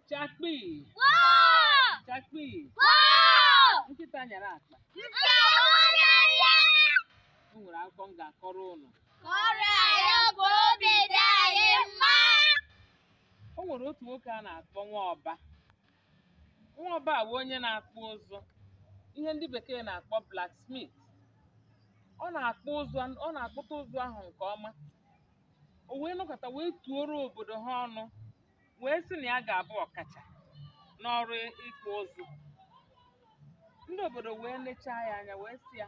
Chakpi! Woo! Chakpi! Woo! Nkịta nyara akpa. Nsị onye ya! O nwere akụkọ m ga-akọrọ ụnụ. Kọrọ anyị ka obi dị anyị mma. O nwere otu nwoke a na-akpọ Nwaọba. Nwaọba a bụ onye na-akpụ ụzụ, ihe ndị bekee na-akpọ blacksmith. Ọ na-akpụ ụzụ, ọ na-akpụta ụzụ ahụ nke ọma. O wee nọkọta wee tuoro obodo ha ọnụ, wee sị na ya ga-abụ ọkacha n'ọrụ ịkpụ ụzụ. Ndị obodo wee nechaa ya anya wee sị ya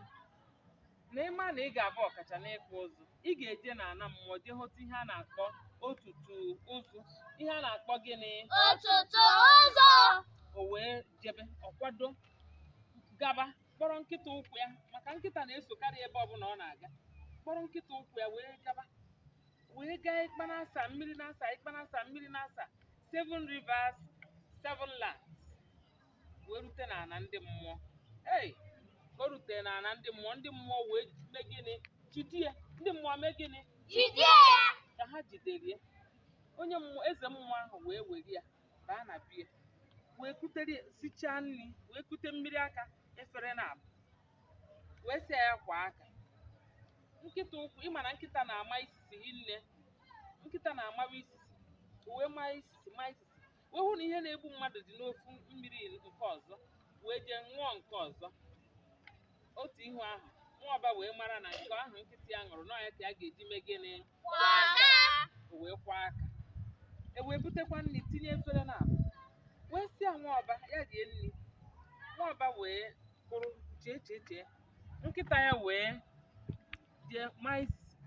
na ịma na ị ga-abụ ọkacha n'ịkpụ ụzụ, ị ga-eje n'ala mmụọ jee hụta ihe a na-akpọ otutu ụzụ. Ihe a na-akpọ gịnị? Ọtụtụ ụzọ. O wee jebe, ọ kwado gaba, kpọrọ nkịta ụkwụ ya, maka nkịta na-esokarị ebe ọbụla ọ na-aga. Kpọrọ nkịta ụkwụ ya wee gaba, wee gaa Ịkpanasa mmiri na-asa, Ịkpanasa mmiri na-asa, seven rivers, seven lands, wee rute n'ala ndị mmụọ. Ei, ka o rutere n'ala ndị mmụọ, ndị mmụọ wee mee gịnị? Jide ya. Ndị mmụọ mee gịnị? Jide ya. Ka ha jidere ya, onye mmụọ, eze mmụọ ahụ wee were ya baa na bie, wee kutere ya, sichaa nri, wee kute mmiri aka efere na abụ, wee sịa ya kwa aka. Nkịta ụkwụ, ịma na nkịta na-ama isisi hinne, nkịta na-amawa isisi. O wee maa isisi, maa isisi, wee hụ na ihe na-egbu mmadụ dị n'ofu mmiri nke ọzọ, wee jee ṅụọ nke ọzọ. Otu ihu ahụ, Nwaọba wee mara na nke ahụ nkịta ya ṅụrụ n'ọya ka ya ga-eji mee gịnị? Kwaka. O wee kwaa aka. E wee butekwa nri tinye efere na abụ, wee sị ya Nwaọba ya rie nri. Nwaọba wee kwụrụ chee chee chee, nkịta ya wee jee maa isisi,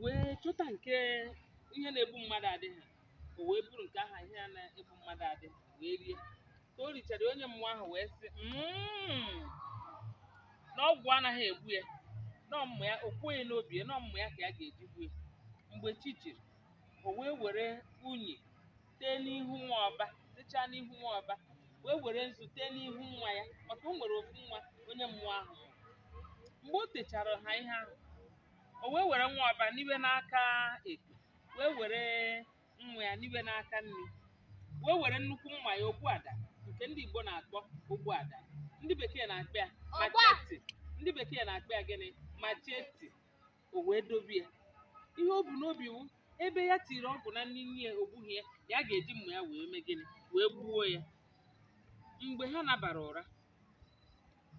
wee chụta nke ihe na-egbu mmadụ adịghị. O wee buru nke ahụ ihe a na-egbu mmadụ adịghị wee rie. Ka o richara, onye mmụọ ahụ wee sị, na ọgwụ anaghị egbu ya, na ọmụmụ ya o kweghị n'obi ya, na ọmụmụ ya ka ya ga-eji gbuo ya. Mgbe chi jiri, o wee were unyi tee n'ihu Nwaọba, techaa n'ihu Nwaọba, wee were nzu tee n'ihu nwa ya, maka o nwere ofu nwa onye mmụọ ahụ mụrụ. Mgbe o techara ha ihe ahụ, o wee were Nwaọba niwe n'aka ekpe, wee were nwa ya niwe n'aka nri, wee were nnukwu mma ya, ogbuada, nke ndị Igbo na-akpọ ogbuada, ndị bekee na-akpọ ya machete. Ndị bekee na-akpọ ya gịnị? Machete. O wee dobe ya. Ihe o bu n'obi wu ebe ya tiri ọgwụ na nri nne ya ogbughị ya, ya ga-eji mma ya wee mee gịnị? Wee gbuo ya. Mgbe ha nabara ụra,